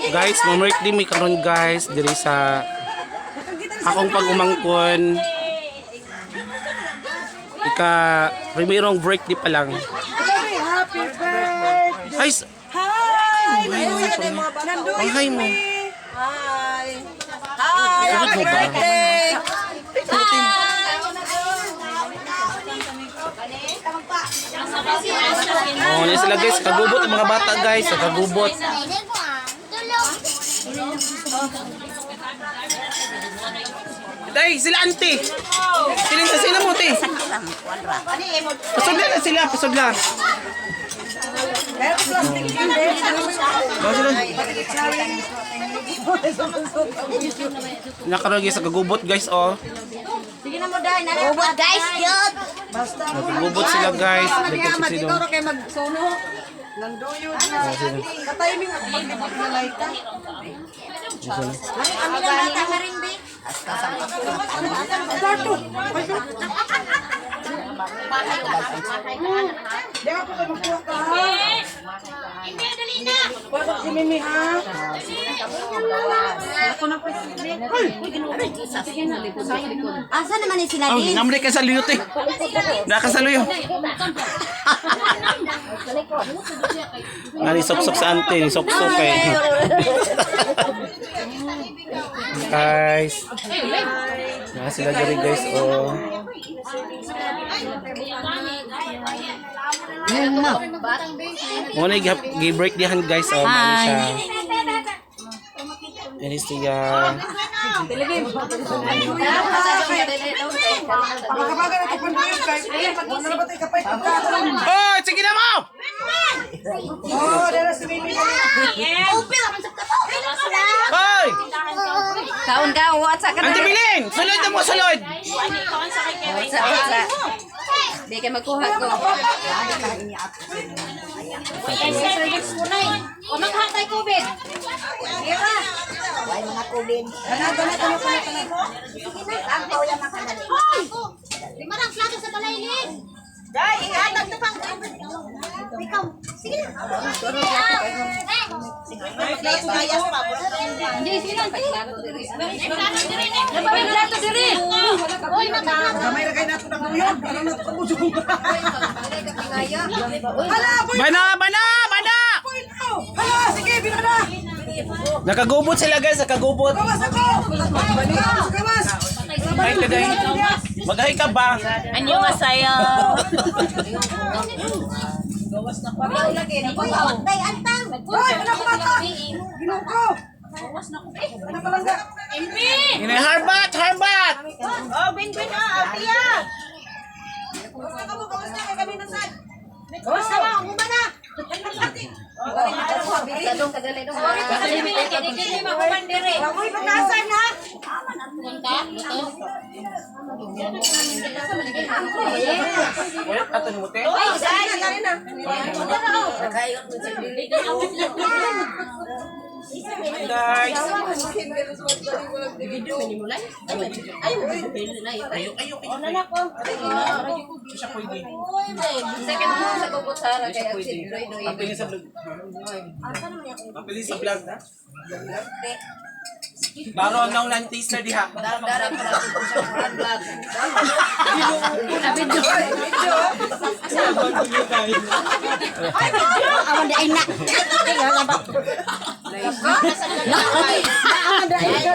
Guys, mamerk din mi karon, guys, diri sa akong pag-umangkon. Ika primerong birthday pa lang. Happy birthday! Ay, Hi! Ang hi mo. Hi! Hi! Sagot Happy mo ba? birthday! Oh, ni sila, guys, kagubot ang mga bata, guys, kagubot. Day, sila auntie. Sila sa sila mo, te. Pasudla na sila, pasudla. Meron plastic yun eh. Ba sila? Nakaroon, guys, kagubot, guys, oh. Ubot, guys, yun. Basta Nagugubot sila, guys. Ano Nagkasip niya, sila. ikaw ra kay magsuno. Nanduyod na. Katiming ako maglibot na laika. Kami lang bata na rin, be. Darto! Di ako kay magkuha ka ha. Hindi, dali na. Pasok si Mimi ha. Asa naman ni sila Oh, din? namli ka sa luyo, te. Nakasaluyo. Nga ni sok sa ante, ni sok eh. Guys. Na sila diri, guys, oh. Mo na gi-break dihan, guys, oh, mali siya. Ini siya. Pagkabaga na ito panduyod kay. Wala na ba tayo kapay pagkaon? Oh, sige na mo. Oh, dara si Mimi. Upil, ang sa kato. Hoy! Kaon ka, what sa ka Ante Bilin, sulod na mo, sulod. Sa sa. Di ka magkuha ko. O maghatay COVID. Kana kana kana kana kana. Hoy! Lima lang plato sa balay, Lin. Dai, ihatag na pang. Ikaw, sige na. Hindi, sige na. May plato diri. Uy, magplato. Gamay ra kay nato nagduyod. Ano na to kabusong. Hala, boy, Bana, bana, bana. boy, no. Hala, sige, bila na. Nakagubot sila, guys, nakagubot. Gawas ako. Gawas, gawas. Hi ka, guys. Mag-hi ka ba? Annyeonghaseyo. Day, antang. Hoy, ano ko bata? Ginoo ko. Ano ka lang ga? Ini harbat, harbat. Gawas na. Kadong kadali dong. Amoy pagkasan ha. Wala ato ni mo, te. Hi, guys. Ayo, ayo, ayo. Siya pwede. Second mo sa kukutsara Siya kay pwede. Doy doy. Pili sa vlog. Pili sa vlog. Baro ang naong taster diha. Awan di ay na.